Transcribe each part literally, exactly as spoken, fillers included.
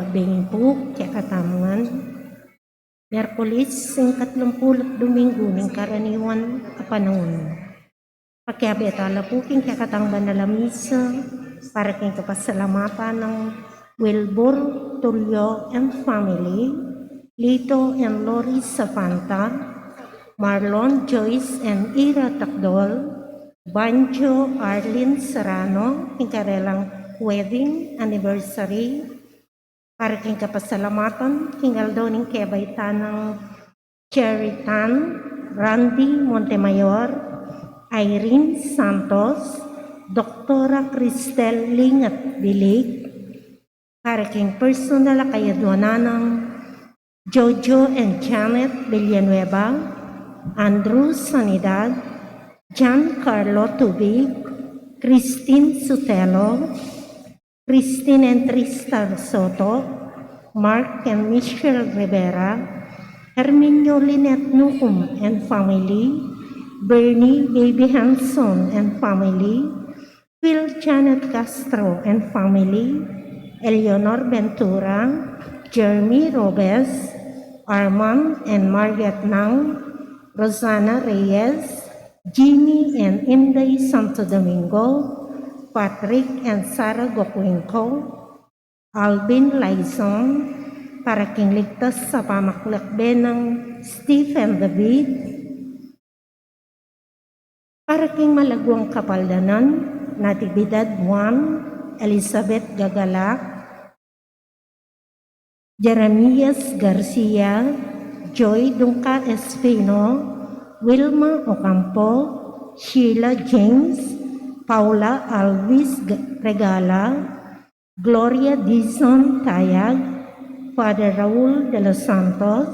Bingpuk, kekatamu ngan, Miyerkules, ing katlung pulu't Dominggu ning karaniwan a panaun. Pakiabe tala pu king kekatang banal a misa, para king kapasalamatan nang Wilbur, Tulio and family, Lito and Lori Safanta, Marlon, Joyce and Ira Tacdol, Banjo, Arlene Serrano, king karelang wedding anniversary, para king kapasalamatan king aldo ning kebaitan nang Cherry Tan, Randy Montemayor, Irene Santos, Doktora Cristel Lingat Bilig, para king personal a kayadwanan nang Jojo and Janet Villanueva, Andrew Sanidad, Giancarlo Tubig, Christine Sotelo, Christine and Tristan Soto, Mark and Michelle Rivera, Herminio Lynette Nucum and family, Bernie Baby Hanson and family, Phil Janet Castro and family, Eleanor Ventura, Jeremy Robes, Armand and Mariette Nang, Rosanna Reyes, Jimmy and Inday Santo Domingo, Patrick and Sarah Gocuenco, Alvin Laison, para king ligtas a pamaklakbe nang Stephen David, para king malaguang kapaldanan, Natividad Juan, Elizabeth Gagalak, Jeremias Garcia, Joy Dungca Espino, Wilma Ocampo, Sheila James, Paula Alvis G-, Regala, Gloria Dizon Tayag, Father Raul de los Santos,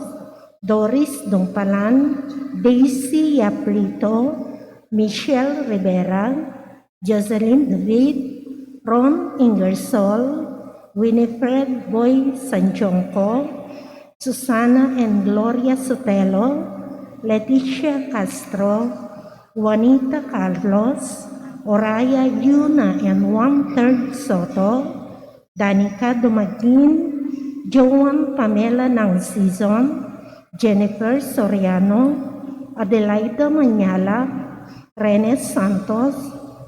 Doris Dungpalan, Daisy Yaprito, Michelle Rivera, Jocelyn David, Ron Ingersoll, Winifred Boy Sanchonco, Susana and Gloria Sotelo, Leticia Castro, Juanita Carlos, Oraya Yuna and One Third Soto, Danica Dumagin, Joan Pamela Nang Season, Jennifer Soriano, Adelaida Manyala, Rene Santos,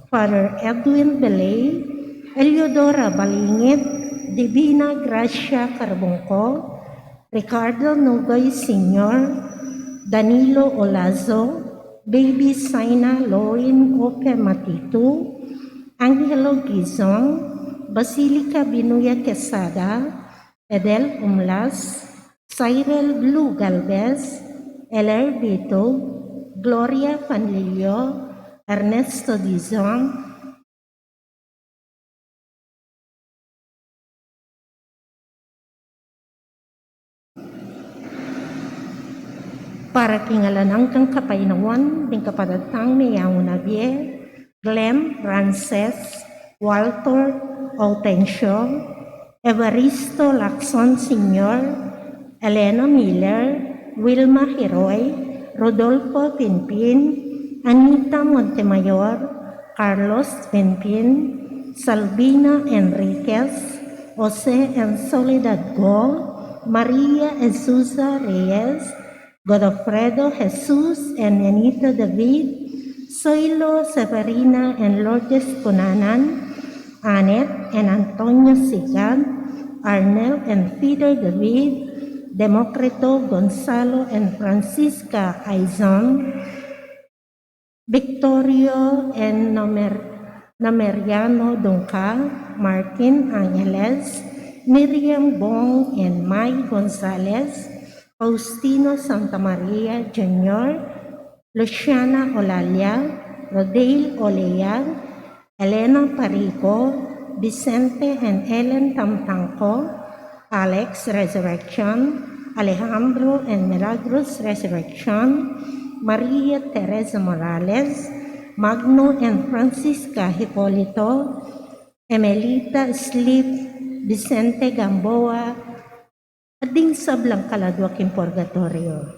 Father Edwin Belay, Eleodora Balingit, Divina Gracia Carbonco, Ricardo Nogoy Senior, Danilo Olazo, Baby Saina Lorin Ope Matitu, Angelo Gizon, Basilica Binuya Quesada, Edel Umlas, Cyril Blue Galvez, Eler Bitug, Gloria Fanlilio, Ernesto Dizon, para king alang anggang kapaynawan ding kapatad tang meyaun a bie, Glenn Frances, Walter Autencio, Evaristo Lacson Senior, Elena Miller, Wilma Hiroy, Rodolfo Pinpin, Anita Montemayor, Carlos Pinpin, Salvina Enriquez, Jose and Soledad Go, Maria Jesusa Reyes, Godofredo Jesus and Nenita David, Soilo Severina and Lourdes Cunanan, Annette and Antonio Sigan, Arnel and Peter David, Democrito Gonzalo and Francisca Aizon, Victorio and Nomer-, Nomeriano Dungca, Martin Angeles, Miriam Bong and Mai Gonzalez, Faustino Santa Maria Junior, Luciana Olalia, Rodale Olea, Elena Parico, Vicente and Ellen Tamtangco, Alex Resurrection, Alejandro and Milagros Resurrection, Maria Teresa Morales, Magno and Francisca Hipolito, Emelita Sleep, Vicente Gamboa, at ding sablang kaladwa king purgatorio.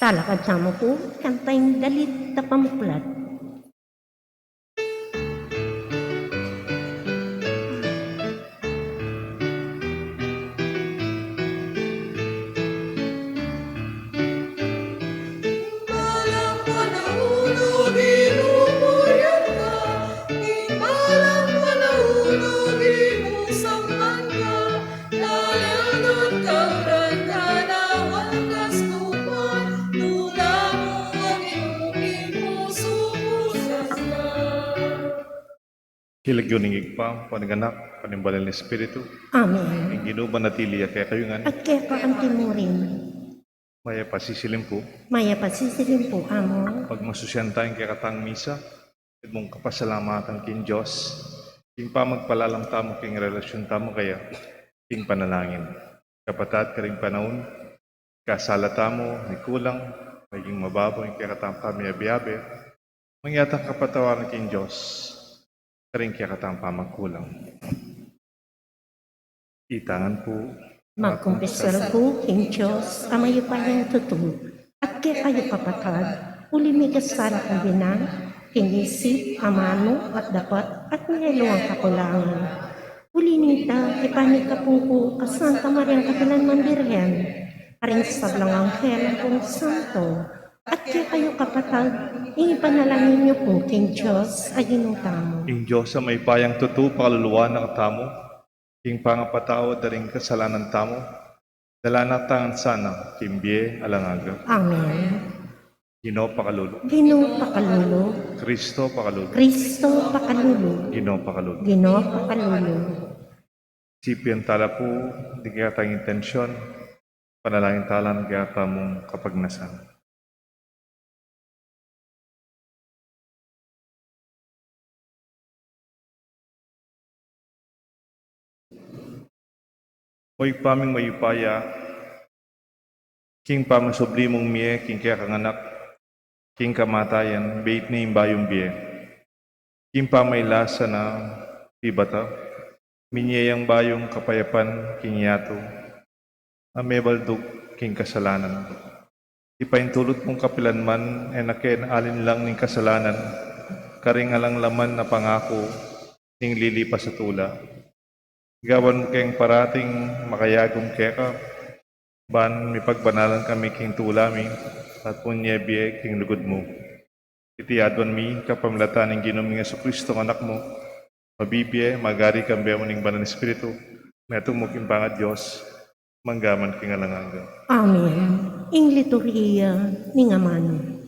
Talakad tamu pu, kanita ing dalit a pamuklat. King lagyu ning Ibpa, ampon ning Anak, ampon ning Banal a Espiritu. Amen. Ing Ginu manatili ya kekayu ngan. At keka antimurin. Mayap a sisilim pu. Mayap a sisilim pu, Among. Pagmasusyan taya ing kekatang misa, mung kapasalamatan king Dios, king pamagpalalam tamu king relasyun tamu kaya, king panalangin. Kapatad, karing panaun, kasala tamu, mikulang, maging mababaw ing kekatang pamiabe-abe, mangyaring kapatawaran king Dios, karing kekatang pamagkulang. Itangan pu. Magkumpisal ku king Dios a mayupayang tutu, at kekayu kapatad, uli mikasala ku binan, king isip, amanu, at dapat, at mialuang kakulangan. Uli nita, ipanyawad ku pu kang Santa Mariang kapilanman Birhen, karing sablang anghel ampon santo, at kekayu kapatad, ipanalangin yu pu king Dios a Ginu tamu. Ing Dios a mayupayang tutu, pakaluluan na katamu, king pangapatawad da ring kasalanan tamu, dala na katamu sana king bie alang angga. Amen. Ginu pakalulu. Ginu pakalulu. Kristo pakalulu. Kristo pakalulu. Ginu pakalulu. Ginu pakalulu. Sipyan tala pu ding kekatang intensyon, panalangin tala ning kekatamung kapagnasan. O Ibpa ming mayupaya, king pamasubli mung mie king kekang Anak, king kamatayan, beit ne ing bayung bie. King pamailasa na pibata, minie yang bayung kapayapan king yatu, a mebaldug king kasalanan. Ipaintulut mung kapilanman, e na ke alinlang ning kasalanan, karing alang laman a pangaku ning lilipas a tula. Gawan mu keng parating makayagum keka, ban mipagbanalan kami king tula mi, at munie bie king lugud mu. Iti aduan mi kapamilatan ning Ginu ming Jesucristo, Anak mu, mabibie, magari kambe mu ning Banal a Espiritu, metung mu king pangaDios, mangga man king alang angga. Amen. Ing liturhiya ning amanu.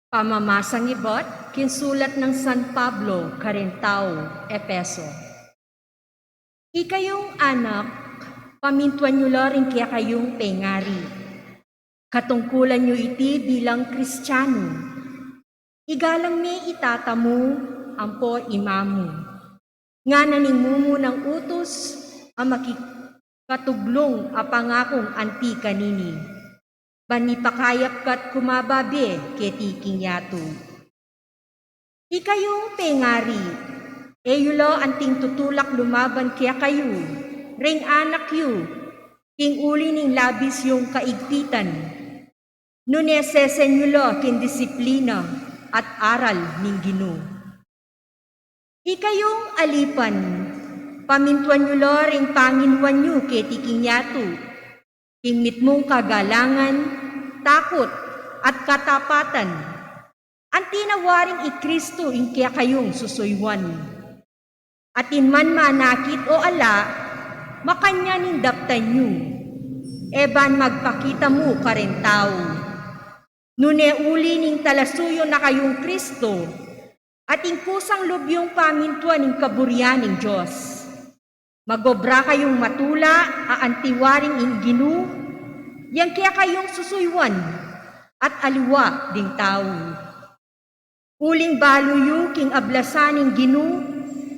Pamamasang ibat king sulat nang San Pablo karing taga Efeso. Ikayung anak, pamintuan yu la ring kekayung pengari. Katungkulan yu iti bilang Kristianu. Igalang me i tata mu ampo i ina mu, ngana ning mumunang utus a makikatuglung a pangakung anti kanini, ban mipakayap ka't kumababe keti king yatu. Ikayung pengari, e yu la anting tutulak lumaban kekayu ring anak yu, king uli ning labis yung kaigpitan. Nune sesen yu la king disiplina at aral ning Ginu. Ikayung alipan, pamintuan yu la ring panginuan yu keti king yatu, king mitmung kagalangan, takut, at katapatan. Anti na waring i Kristo ing kekayung susuyuan. Atin man manakit o ala, makanyan ing daptan yu, e ban magpakita mu karing tau. Nune uli ning talasuyu na kayung Kristo, ating kusang lub yung pamintuan ing kaburian ning Dios. Magobra kayung matula a anti waring ing Ginu, yang kekayung susuyuan, at aliwa ding tau. Uling balu yu king ablasan ning Ginu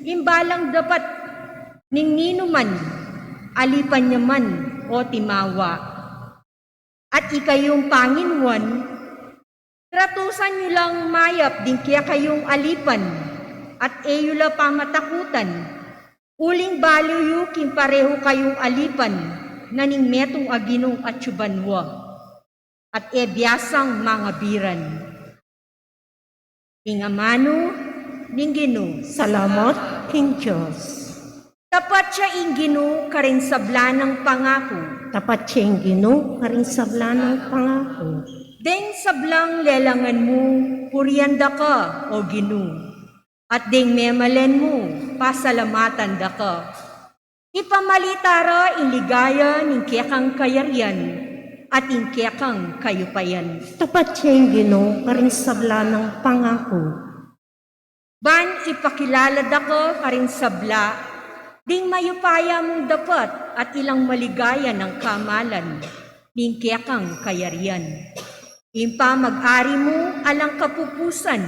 ing balang dapat ning ninuman, alipan ya man o timawa. At ikayung panginuan, tratusan yu lang mayap ding kekayung alipan, at e yu la pamatakutan, uling baliw yu king parehu kayung alipan na ning metung a ginung atyu banua, at e biasang mangabiran. Ing amanu ning Ginu. Salamat king Dios. Tapat ya ing Ginu karing sabla nang pangaku. Tapat ya ing Ginu karing sabla nang pangaku. Deng sablang lelangan mu, purian da ka, o Ginu, at deng memalen mu, pasalamatan da ka. Ipamalita ra ing ligaya ning kekang kayarian at ing kekang kayupayan. Tapat ya ing Ginu karing sabla nang pangaku. Ban ipakilala da ka karing sabla ding mayupaya mung dapat at ilang maligaya nang kamalan ning kekang kayarian. Ing pamag-ari mu alang kapupusan,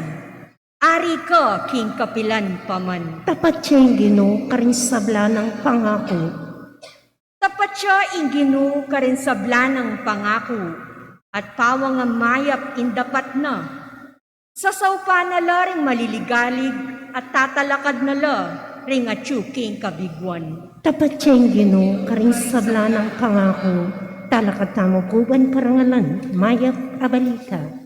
ari ka king kapilan pa man. Tapat ya ing Ginu karing sabla nang pangaku. Tapat ya ing Ginu karing sabla nang pangaku, at pawang a mayap ing dapat na. Sasaupan na la ring maliligalig, at tatalakad na la ring atyu king kabiguan. Tapat ya ing Ginu karing sabla nang pangaku, talakad tamu ku ban karangalan mayap a balita.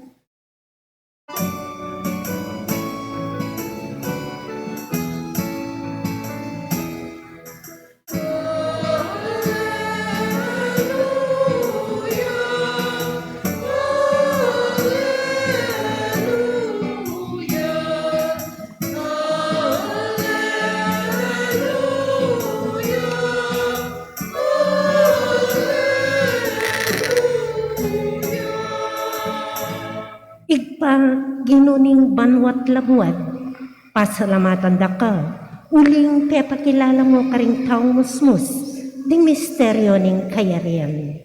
Ibpa, Ginu ning banua't labuad, pasalamatan da ka, uling pepakilala mu karing taung musmus ding misteryu ning kayarian.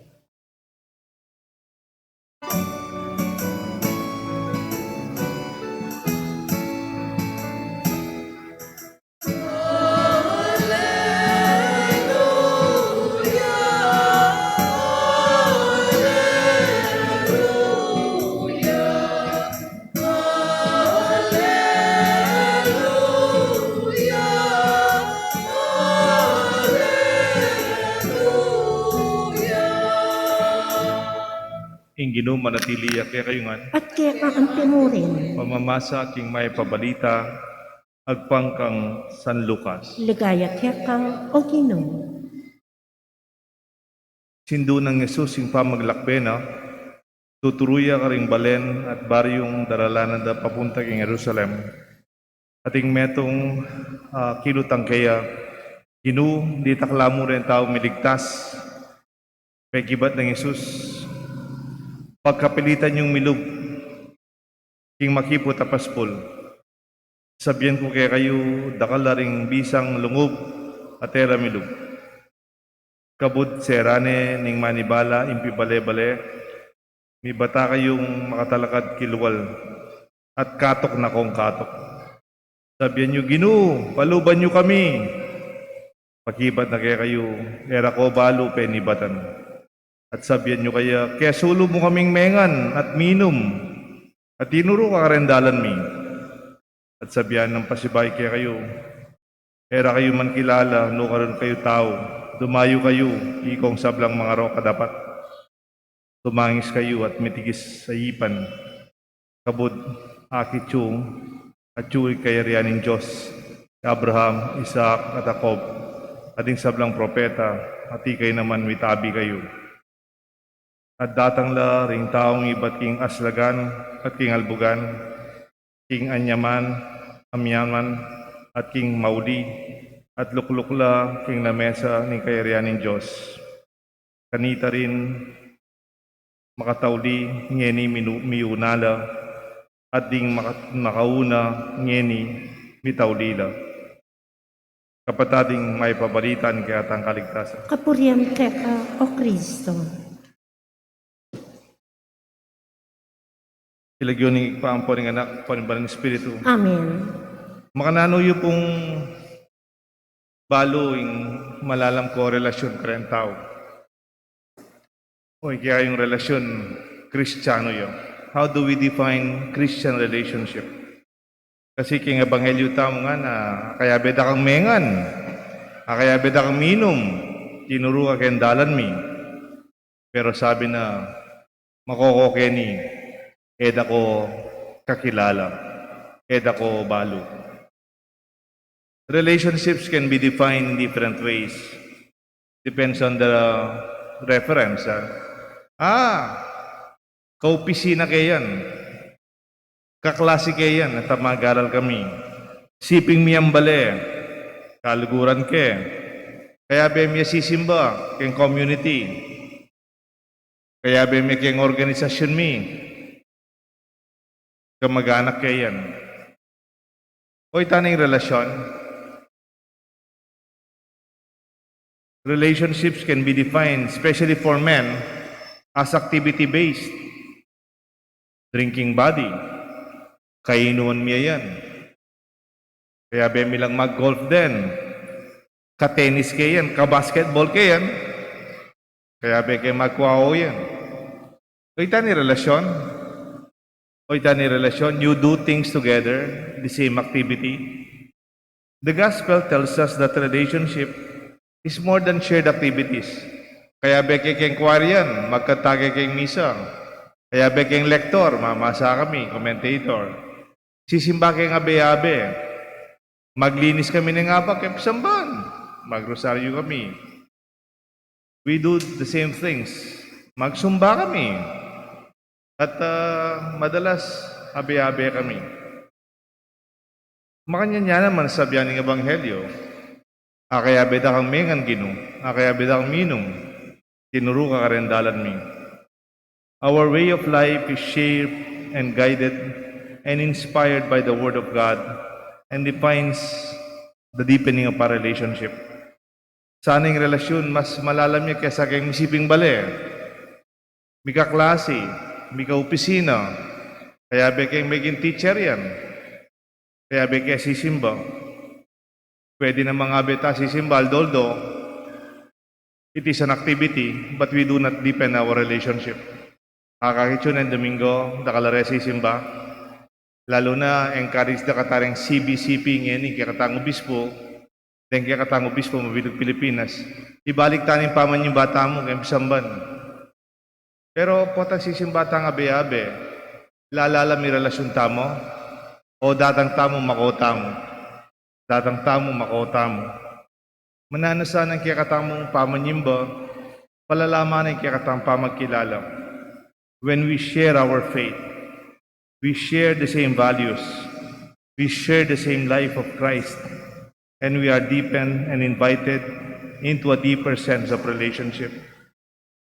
Ing Ginu manatili ya kekayu ngan. At keka anti mu rin. Pamamasa king Mayap a Balita agpang kang San Lucas. Ligaya keka, o Ginu. Sindu nang Jesus ing pamaglakbe na, tuturu ya karing balen at baryung daralanan da papunta king Jerusalem. At ing metung, ah, kinutang keya, "Ginu, ditak la mu reng taung miligtas?" Pekibat nang Jesus, "Pagkapilitan yung milub king makiput a paspul. Sabian ku kekayu, dakal la ring bisang lungub at e ra milub." Kabud sera ne ning manibala ing pibale-bale, "Mibata kayung makatalakad kilwal at katuk na kong katuk. Sabian yu, 'Ginu, paluban yu kami.' Pakibat na kekayu, e ra ko balu penibatan. At sabian yu kaya, 'Kesulu mu kaming mengan at minum, at tinuru ka kareng dalan mi.' At sabian nang pasibayu kekayu, 'E ra kayu man kilala, nukarin kayu tau. Dumayu kayu, ikong sablang mangarok a dapat.' Tumangis kayu at mitigis a ipan. Kabud akit yu, atyu ing kayarian ning Dios, kang Abraham, Isaac, at Jacob, at ding sablang propeta, at ikayu naman mitabi kayu. At datang la ring taung ibat king aslagan at king albugan, king anyaman, amiaman, at king mauli, at lukluk la king lamesa ning kayarian ning Dios. Kanita rin makatauli ngeni minu-, miuna la, at ding maka-, makauna ngeni mitauli la." Kapatad, ing Mayap a Balita ning kekatang kaligtasan. Kapurian keka, o Kristo. King lagyu ning Ibpa, ampo ning Anak, ampo ning Banal Espiritu. Amen. Makananu yu pung balu ing malalam kong relasyon kareng tau? O, ika yung relasyon Kristiyano ya. How do we define Christian relationship? Kasi king ebanghelyo tamu ngana, "Akayabe da kang mengan, akayabe da kang minum, tinuru ka keng dalan mi." Pero sabi na, "Makoko keni, e da ko kakilala, e da ko balu." Relationships can be defined in different ways. Depends on the reference, ha? Ah, kaopisina ke yan. Kaklasi ke yan, at mag-aral kami. Siping mi yang bale, kaluguran ke. Kayabe mi ya sisimba keng community. Kayabe mi keng organisasyun mi. Kamag-anak ke yan. O, ita na ing relasyon. Relationships can be defined, especially for men, as activity-based. Drinking buddy. Kainuman mi yan. Kayabe mi lang mag-golf din. Ka-tennis ke yan, ka-basketball ke yan. Kayabe ke magkuaw yan. O, ita na ing relasyon. O, ita na ing relasyon. You do things together, the same activity. The gospel tells us that relationship is more than shared activities. Kayabe ke keng choir yan, magkanta ke keng misa. Kayabe keng lektor, mamasa kami, commentator. Sisimba keng abe-abe. Maglinis kami ning abak keng pisamban. Magrosaryo kami. We do the same things. Magsumba kami. At, ah, madalas, abe-abe kami. Makanyan ya naman sasabian ning ebanghelyo, "Akayabe da kang mengan, Ginu, akayabe da kang minum, tinuru ka kareng dalan mi." Our way of life is shaped and guided and inspired by the Word of God and defines the deepening of our relationship. Sana ing relasyun mas malalam ya kesa keng misiping bale, mikaklasi, mikaopisina, kayabe keng meging teacher yan, kayabe ke sisimba. Pwede namang abe ta sisimba aldo-aldo. It is an activity, but we do not deepen our relationship. Akakit yu neng Domingo, dakal la re sisimba. Lalu na, encourage da kata reng C B C P ngeni, kekatang obispo, deng kekatang obispo mabilug Pilipinas. Ibalik ta ning pamanyimba tamu keng pisamban. Pero potang sisimba tang abe-abe, lalalam ing relasyun tamu, o datang tamu, mako tamu. Datang tamu, mako tamu. Mananu sana ing kekatamung pamanyimba, palalaman na ing kekatang pamagkilala. When we share our faith, we share the same values, we share the same life of Christ, and we are deepened and invited into a deeper sense of relationship.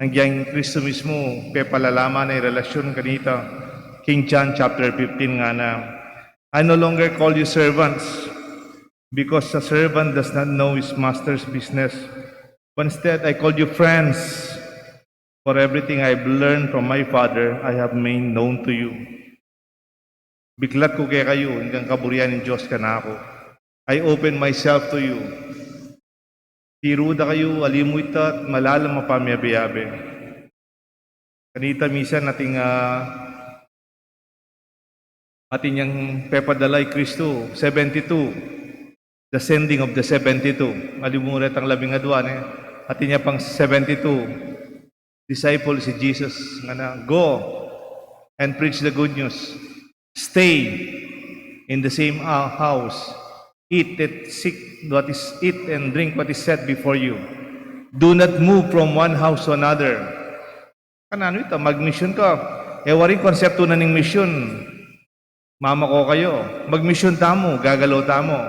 Anggiyang Kristo mismu, pepalalaman na ing relasyun kanita. King John chapter fifteen ngana, "I no longer call you servants, because a servant does not know his master's business. But instead, I call you friends, for everything I've learned from my Father, I have made known to you." Biklat ku kekayu ing kaburian ning Dios kanaku. I open myself to you. Tiru da kayu, ali mu ita, malalam a pamiabe-abe. Kanita misan atin, ah, atin yang pepadala i Kristo, seventy-two. The sending of the seventy-two. Ali mu retang labing adua, ne? Atin ya pang seventy-two disciples i Jesus, ngana, "Go and preach the good news. Stay in the same hou-, house. Eat it, seek what is, eat and drink what is set before you. Do not move from one house to another." Kananu ita, magmisyun ka. E waring konseptu na ning misyun. Mamako kayu. Magmisyun tamu, gagalo tamu.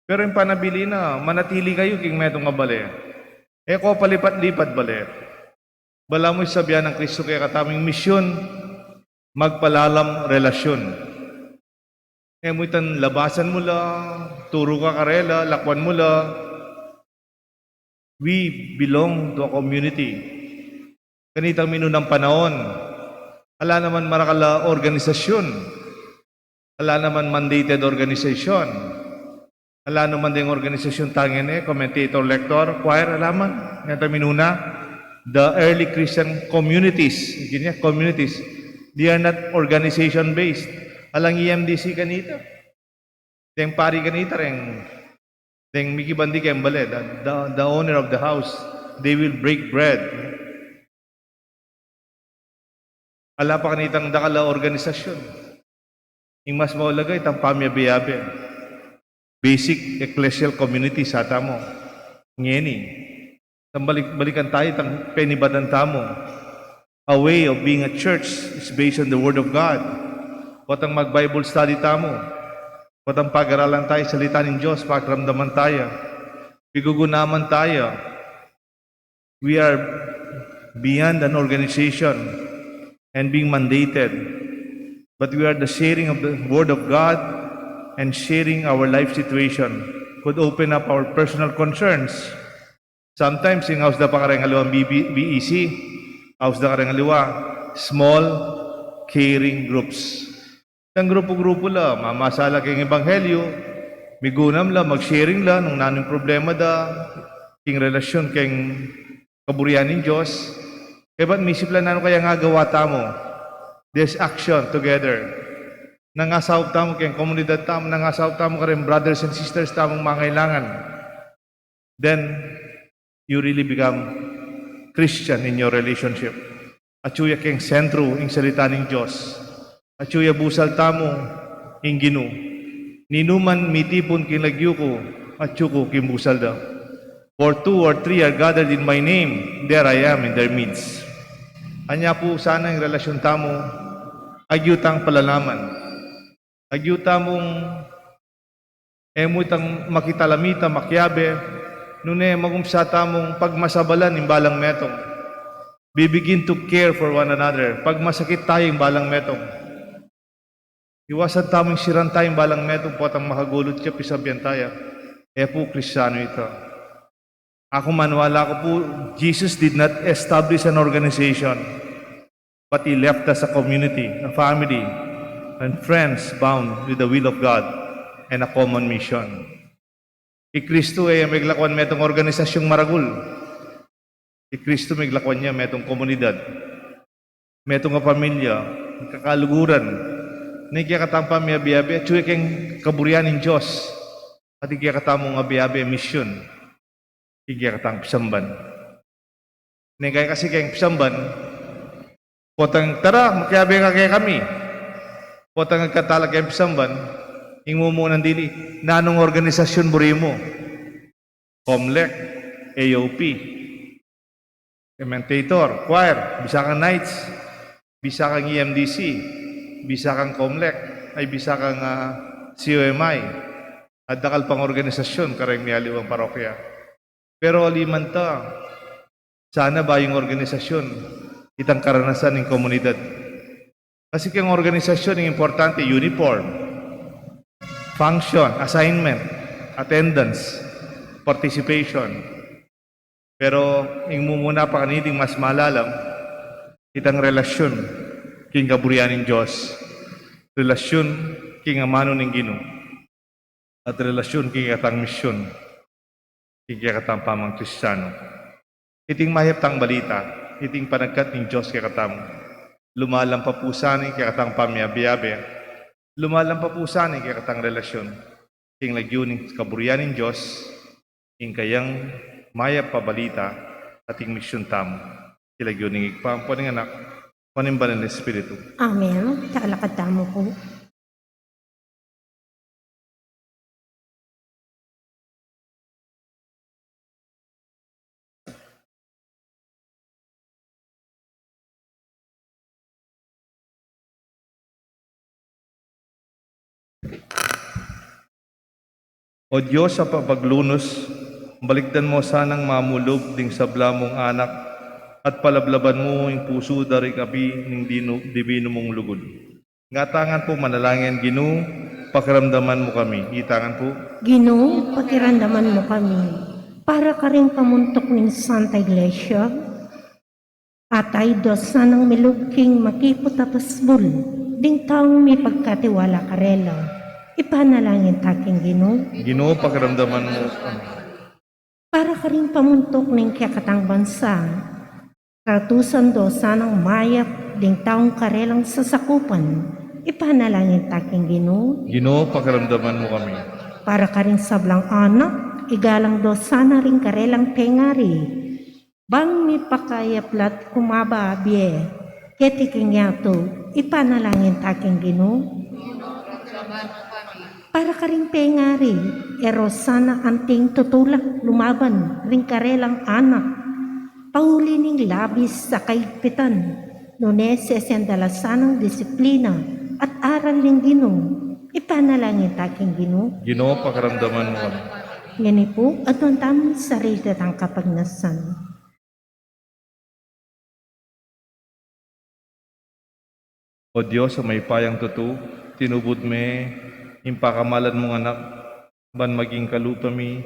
Pero ing panabilin na, manatili kayu king metung a bale. E ko palipat-lipat bale. Balamu ing sabian nang Kristo kekatamu, ing misyun, magpalalam relasyun. E mu itang labasan mu la, turu ka karela, lakwan mu la. We belong to a community. Kanitang minunang panaun, ala naman marakal a organisasyun. Ala naman mandated organization. Ala naman deng organisasyun tangin e, commentator, lector, choir, ala man. Neta minuna. The early Christian communities, yun nga, communities, they are not organization-based. Alang E M D C kanita. Deng pari kanita, deng, deng mikibandi keng bale, the, the, the owner of the house, they will break bread. Ala pa kanitang dakal a organisasyun. Ing mas maulaga, itang pamiabe-abe. Basic ecclesial community sa tamu. Ngeni. Tang balik-, balikan tayu itang penibatan tamu. A way of being a church is based on the Word of God. Potang mag-Bible study tamu. Potang pag-aralan tayu salita ning Dios, pakiramdaman tayu. Pigugunaman tayu. We are beyond an organization and being mandated, but we are the sharing of the Word of God and sharing our life situation could open up our personal concerns. Sometimes, ing aus da pa kareng aliwang B B, B E C, aus da kareng aliwa, small caring groups. Itang grupu-grupu la, mamasa la keng ebanghelyu, migunam la, mag-sharing la nung nanu ing problema da, king relasyun keng kaburian ning Dios. Kaybat misip la nanu kayang agawa tamu. There's action together. Nangasaup tamu keng komunidad tamu, nangasaup tamu kareng brothers and sisters tamung mangailangan. Then, you really become Christian in your relationship. Atyu ya keng sentru ing salita ning Dios. Atyu ya busal tamu ing Ginu. Ninuman mitipun king lagyu ku, atyu ku king busal da. For two or three are gathered in my name, there I am in their midst. Anya pu sana ing relasyun tamu, agyu tang palalaman. Agyu tamung e mu itang makitalamita, makiabe, nune magumpisa tamung pagmasabalan ing balang metung. We begin to care for one another. Pagmasakit tayu ing balang metung. Iwasan tamung siran tayu ing balang metung, potang makagulut ya, pisabian tayu. E pu Kristiyanu ita. Aku maniwala ku pu, Jesus did not establish an organization, but He left us a community, a family, and friends bound with the will of God and a common mission. I Kristu e ya meglakwan metung organisasyung maragul. I Kristu meglakwan ya metung komunidad, metung a pamilya, kakaluguran, ning kekatang pamiabe-abe, atyu ya keng kaburian ning Dios, at ing kekatamung abe-abe misyun, ing kekatang pisamban. Neng kaya kasi keng pisamban, potang, "Tara, makiabe ka kekami." Potang agkatalag keng pisamban, ing mumunan dili, "Nanung organisasyun buri mu?" Comlec, A O P, Commentator, choir, bisa kang Knights, bisa kang E M D C, bisa kang Comlec, ay bisa kang, ah, C O M I, at dakal pang organisasyun kareng mialiwang parokya. Pero aliwa man ta, sana bayung organisasyun, itang karanasan ning komunidad. Kasi keng organisasyun, ing importante, uniform, function, assignment, attendance, participation. Pero ing mumuna pa kaniting mas malalam, itang relasyun king kaburian ning Dios, relasyun king amanu ning Ginu, at relasyun king kekatang misyun, king kekatang pamangkristyanu. Iting mayap tang balita, iting panagkat ning Dios kekatamu. Lumalam pa pu sana ing kekatang pamiabe-abe, lumalam pa pu sana ing kekatang relasyun king lagyu ning kaburian ning Dios, ing kayang mayap a balita at ing misyun tamu. King lagyu ning Ibpa, ampo ning Anak, ampo ning Banal a Espiritu. Amen. Talakad tamu pu. O Dios a mapaglunus, balikdan mu sanang mamulub ding sabla mung anak, at palablaban mu ing pusu da ring api ning dinu-, dibinu mung lugud. Ngatangan pu manalangin. Ginu, pakiramdaman mu kami. Itangan pu. Ginu, pakiramdaman mu kami. Para karing pamuntuk ning Santa Iglesia, at ayuda sanang milub king makiput a pasbul ding taung mipagkatiwala karela. Ipanalangin ta king Ginu. Ginu, pakiramdaman mu kami. Para karing pamuntuk ning kekatang bansa, Ratusan do sanang mayap ding taung karelang sasakupan. Ipanalangin ta king Ginu. Ginu, pakiramdaman mu kami. Para karing sablang anak, igalang do sana ring karelang pengari. Bang mipakayap la at kumaba a bie keti king yatu, ipanalangin ta king Ginu. Para karing pengari, e ro sana anting tutulak lumaban ring karelang anak, pauli ning labis a kaigpitan, nune sesen da la sanang disiplina at aral ning Ginu, ipanalangin ta king Ginu. Ginu, pakiramdaman mu kami. Ngeni pu, aduan tamu ing sarili tang kapagnasan. O Dios a mayupayang tutu, tinubud me ing pakamalan mung Anak, ban maging kalupa mi,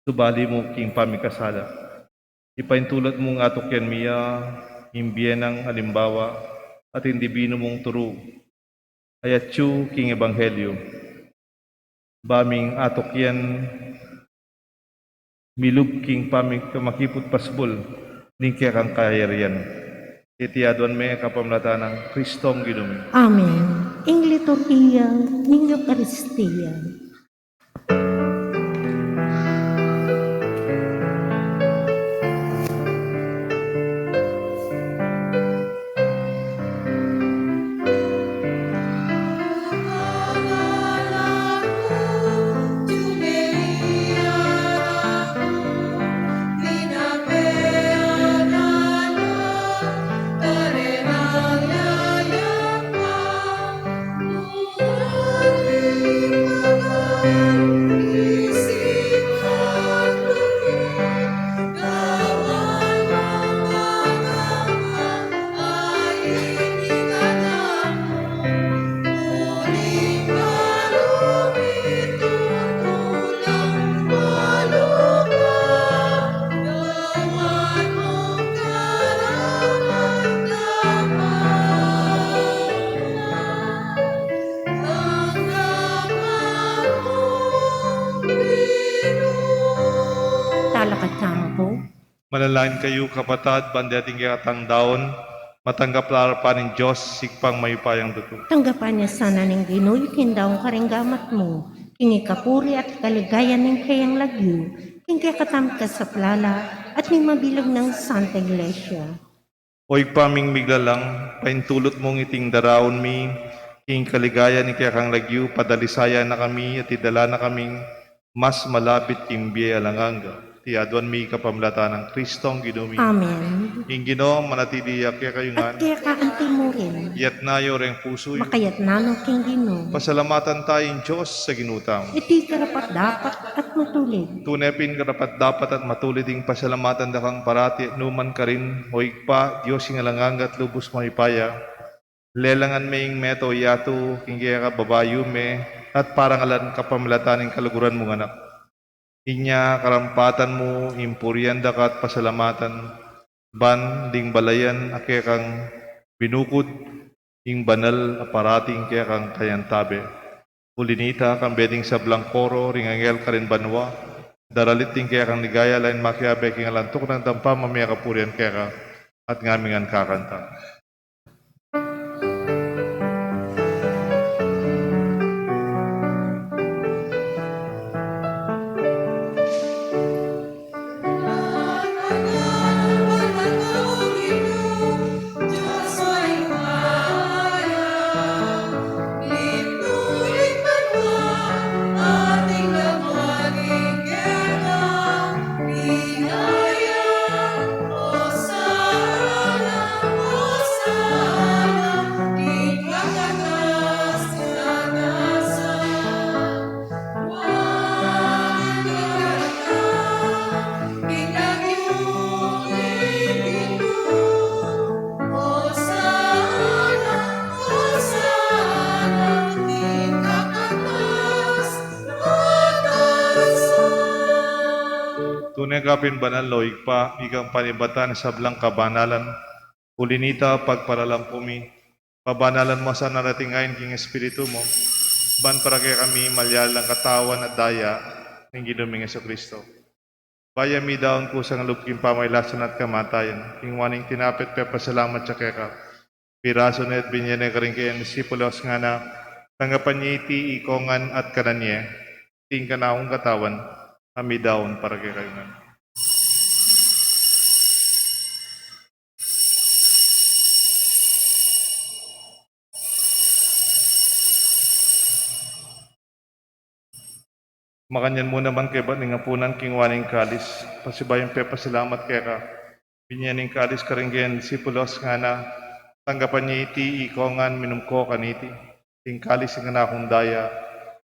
subali mu king pamikasala. Ipaintulut mung atukyan mi ya ing bie nang alimbawa at ing dibinu mung turu a yatyu king ebanghelyu. Ba ming atukyan milub king pamik-, makiput pasbul ning kekang kayarian. Iti aduan mi kapamilatan nang Kristong Ginu mi. Amen. Ing liturhiya ning Eukaristia. Talakad tamu pu. Manalangin kayu, kapatad, ban deting kekatang daun matanggap la arapan ning Dios, Ibpang mayupayang tutu. Tanggapan na sana ning Ginu iting daun karing gamat mu, king ikapuri at kaligayan ning keyang lagyu, king kekatamung kasaplalan at ning mabilug nang Santa Iglesia. O Ibpa ming miglalang, paintulut mung iting daraun mi king kaligayan ning kekang lagyu, padalisayan na kami at idala na kaming mas malapit king bie alang angga. Iti aduan mi kapamilatan nang Kristong Ginu mi. Amen. Ing Ginu manatili ya kekayu ngan. At keka antimurin. Iyatas yu reng pusu yu. Makayatas no king Ginu. Pasalamatan taya ing Dios a Ginu tamu. Iti karapat-dapat at matulid. Tune pin karapat-dapat at matulid ing pasalamatan da kang parati at nukarin man, O Ibpa, Dios ning alang angga at lubus mayupaya. Lelangan me ing mabilug a yatu king keka, babayu me at parangalan kapamilatan ning kaluguran mung Anak. Inya karampatan mu ing purian da ka at pasalamatan, ban ding balayan a kekang binukud ing banal a parati king kekang kayantabe. Uli na nita, kambe ding sablang koro ring anghel karin banua, daralit ing kekang ligaya, lain makiabe king alang tuknang dang pamamie kapurian keka, at ngaming kakanta. Tune ka pin banal, O Ibpa, ika ing panibatan ning sablang kabanalan. Uli na nita, pagparalampu mi, pabanalan mu sana reting ain king Espiritu mu, ban para kekami malyari lang katawan at daya ning Ginu ming Jesucristo. Bayu ya midaun kusang lub king pamailasan at kamatayan, kinuan ne ing tinape at pepasalamat ya keka, pirasu ne at binye ne karing kayang disipulos, ngana, tanggapan ye iti ikongan at kanan ye, iti ing kanakung katawan a midaun para kekayu ngan. Makanyan mu naman kaybat ning apunan, kinuan ne ing kalis, pasibayu yang pepasalamat keka, binye ne ing kalis karing kayang disipulos, ngana, tanggapan ye iti ikongan, minum ko kaniti, iti ing kalis ning kanakung daya,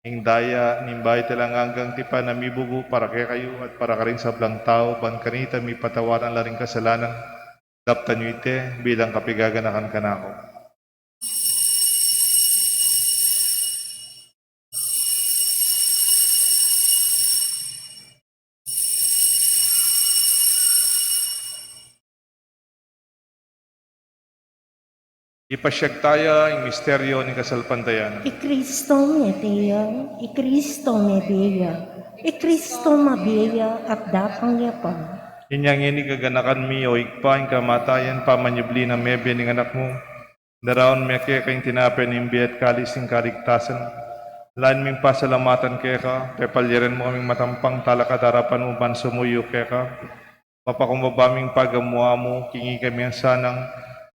ing daya ning bayu at alang anggang tipan a mibubu para kekayu at para karing sablang tau, ban kanita mipatawaran la ring kasalanan. Daptan yu iti bilang kapigaganakan kanaku. Ipasyag taya ing misteryo ning kasalpantayanan. I Kristo mebie ya, i Kristo mebie ya, i Kristo mabie ya at datang ya pa. Inya ngeni kaganakan mi, o Ibpa, ing kamatayan pamanyubli nang mebie ning Anak mu. Daraun mi keka ing tinape ning bie at kalis ning kaligtasan. Lalu ming pasalamatan keka, pepalyarin mu kaming matampang talakad king arapan mu ban sumuyu keka. Mapakumbaba ming pagamu-amu king ikami a sanang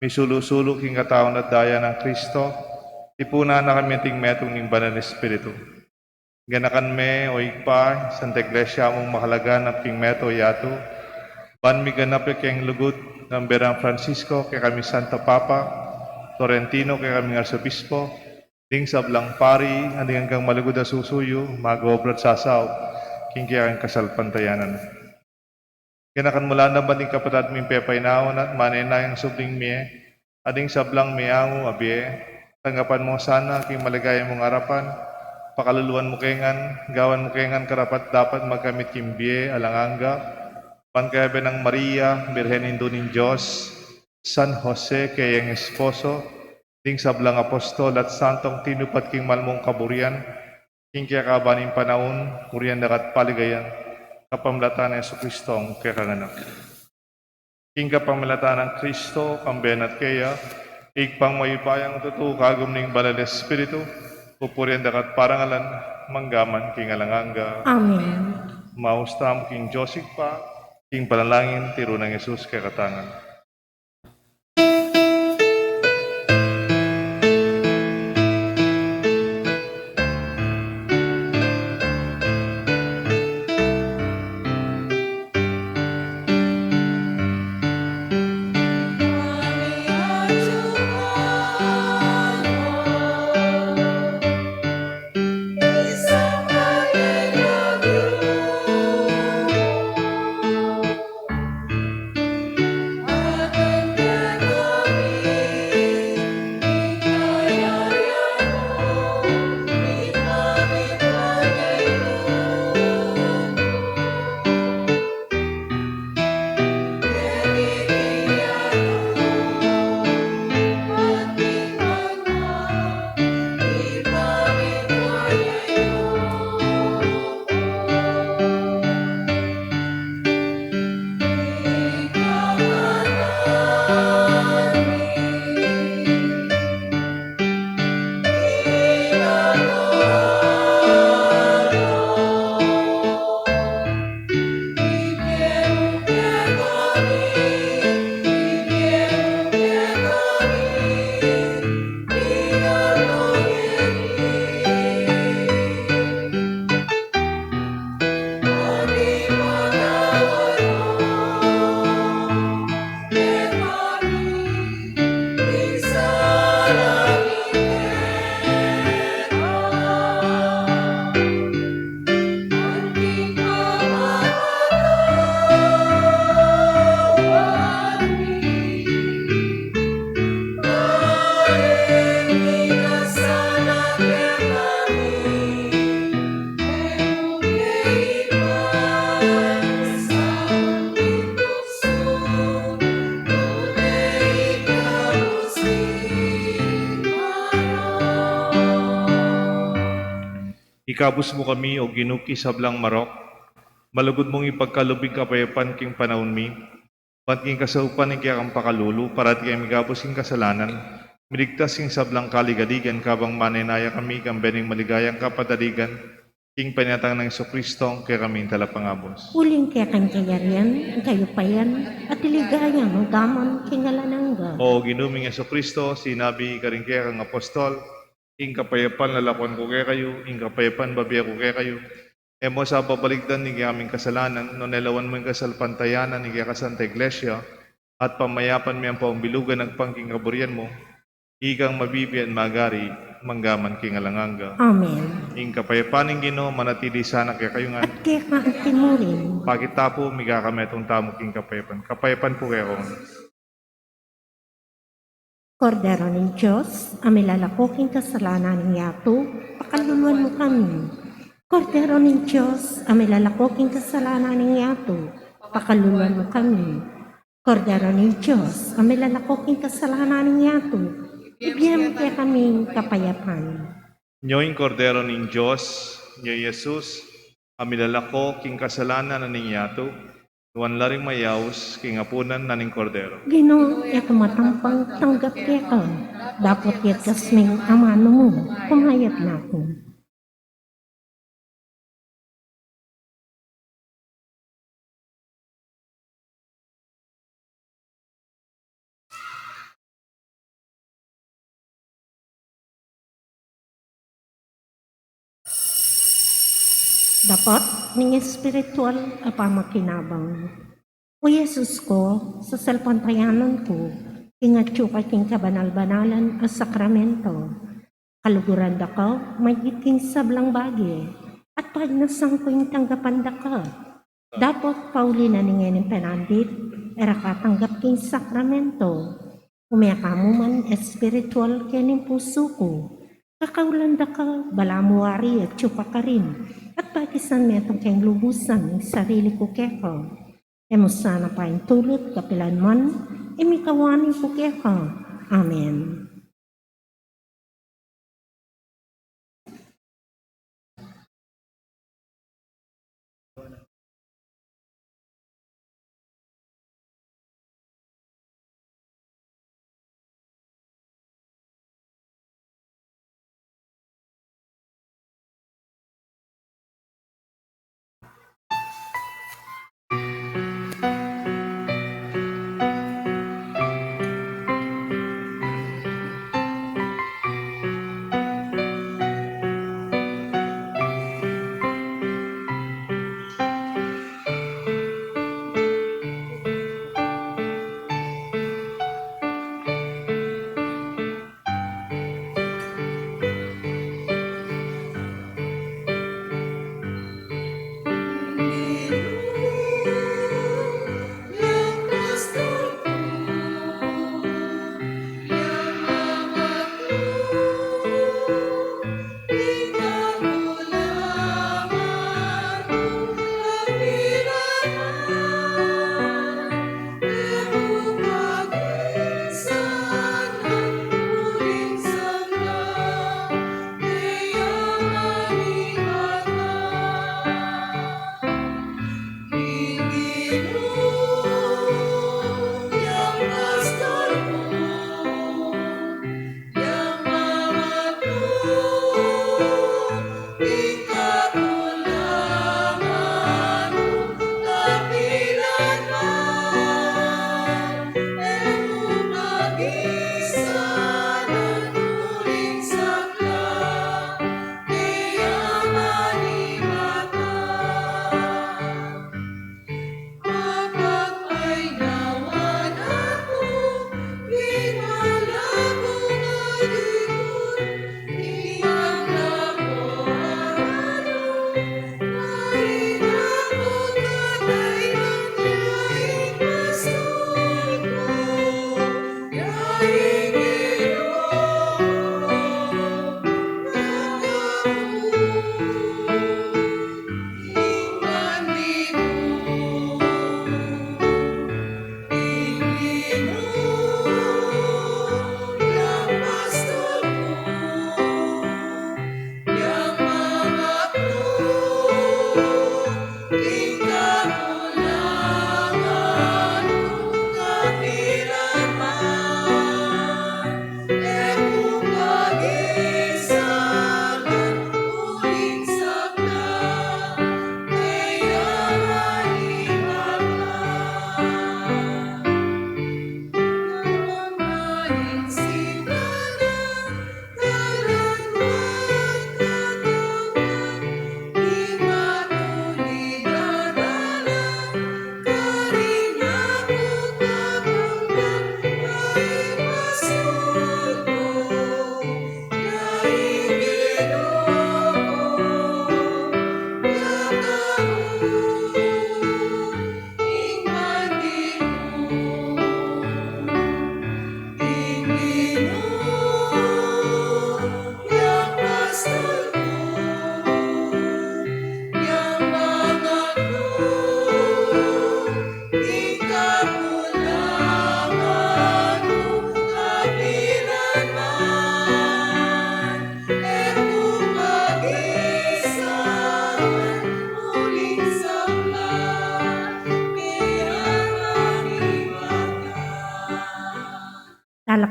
misulu-sulu king katawan at daya nang Kristo. Tipunan na kami anting metung ning Banal a Espiritu. Ganakan me, o Ibpa, ing Santa Iglesia mung makalaganap king meto yatu, ban miganap ya king lugud nang Bie nang Francisco, kekaming Santo Papa, Florentino, kekaming Arsobispo, ding sablang pari, at ding anggang malugud a susuyu, mag-obra at sasaup king kekang kasalpantayanan. Ganakan mu la naman ding kapatad ming pepainawa at manenayang subling mie, at ding sablang meangu a bie, tanggapan mu la sana king maligaya mung arapan, pakaluluan mu ke ngan, gawan mu ke ngan karapat-dapat magkamit king bie alang angga, ban kayabe nang Maria, Birhen Indu ning Dios, San Jose, keyang esposo, ding sablang apostol at santong tinupad king mal mung kaburian, king kekaban ning panaun, burian da ka at paligayan, kapamilatan nang Jesucristo a kekang Anak. King kapamilatan nang Kristo, kambe na at keya, Ibpang mayupayang tutu, kagum ning Banal a Espiritu, pupurian da ka at parangalan, mangga man king alang angga. Amen. Maus tamu king Dios Ibpa, king panalangin tiru nang Jesus kekatang ngan. Ikabus mu kami, O Ginu, king sablang marok, Malugud mung ipagkalub ing kapayapan king panaun mi, ban king kasaupan ning kekang pakalulu, parati keng migabus king kasalanan, miligtas king sablang kaligaligan, kabang manenaya kami king bie ning maligayang kapadaligan, king panyatang nang Jesucristo, kekaming Talapangabus. Uling keka ing kayarian, ing kayupayan, at ing ligaya, manggaman king alang angga. O Ginu ming Jesucristo, sinabi mu karing kekang apostol, ing kapayapan lalakwan ku kekayu, ing kapayapan bibie ku kekayu. E mu sa babalikdan ing kekaming kasalanan, nune lawan mu ing kasalpantayanan ning kekang Santa Iglesia, at pamayapan me ampong bilugan agpang king kaburian mu, ikang mabibie at magari, manggaman king alang angga. Amen. Ing kapayapan ning Ginu manatili sana kekayu ngan. At keka mu rin. Pakit tamu pu, mikakametung tamu king kapayapan. Kapayapan pu kekayu. Kordero ning Dios, a milalako king kasalanan ning yatu, pakaluluan mu kami. Kordero ning Dios, a milalako king kasalanan ning yatu, pakaluluan mu kami. Kordero ning Dios, a milalako king kasalanan ning yatu, ibie mu kekami ing kapayapan. Nyo ing Kordero ning Dios, nyo i Jesus, a milalako king kasalanan ning yatu, nuan la ring mayaus king apunan na ning Kordero. Ginu, e ku matampang tanggap keka, dapot yagkas me ing amanu mu, kumayap na ku. Dapot ning espiritual a pamakinabang. O Jesus ku, sasalpantayanan ku ing atyu ka king kabanal-banalan a sakramento. Kaluguran da ka maigit king sablang bage, at pagnasan kung tanggapan da ka. Dapot pauli na ning ngening penandit, e ra ka tanggap king sakramento. Ume ka mu man espiritual kening pusu ku. Kakaulan da ka, balamu wari atyu ka karin, at pakisan metung keng lubusan ing sarili ku keka. E mu sana paintulut kapilan man, ing mikawani ku keka. Amen.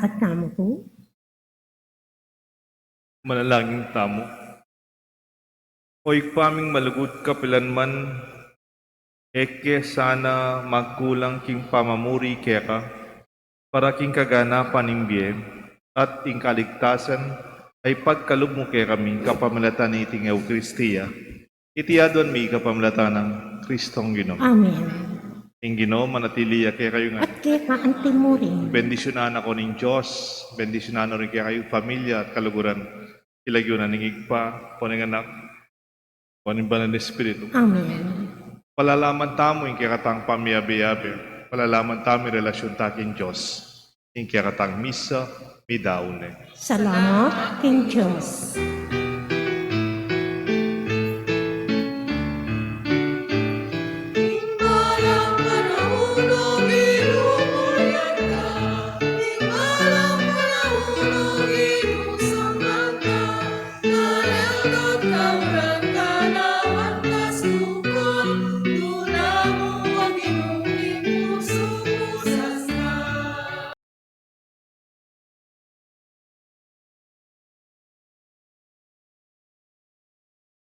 At kamu pu. Manalangin tamu. O Ibpa ming malugud, kapilan man e ke sana magkulang king pamamuri keka, para king kaganapan ning bie at ing kaligtasan, a ipagkalub mu kekami kapamilatan niting Eukaristia. Iti aduan mi kapamilatan nang Kristong Ginu. Amen. Ing Ginu manatili ya kekayu ngan. At keka antimurin. Bendisyunan na kayu ning Dios, bendisyunan na rin kekayu, pamilya at kaluguran. King lagyu na ning Ibpa, ning Anak, ning Banal a Espiritu. Amen. Palalaman tamu ing kekatang pamiabe-abe. Palalaman tamu ing relasyun ta king Dios. Ing kekatang misa, midaun ne. Salamat king Dios.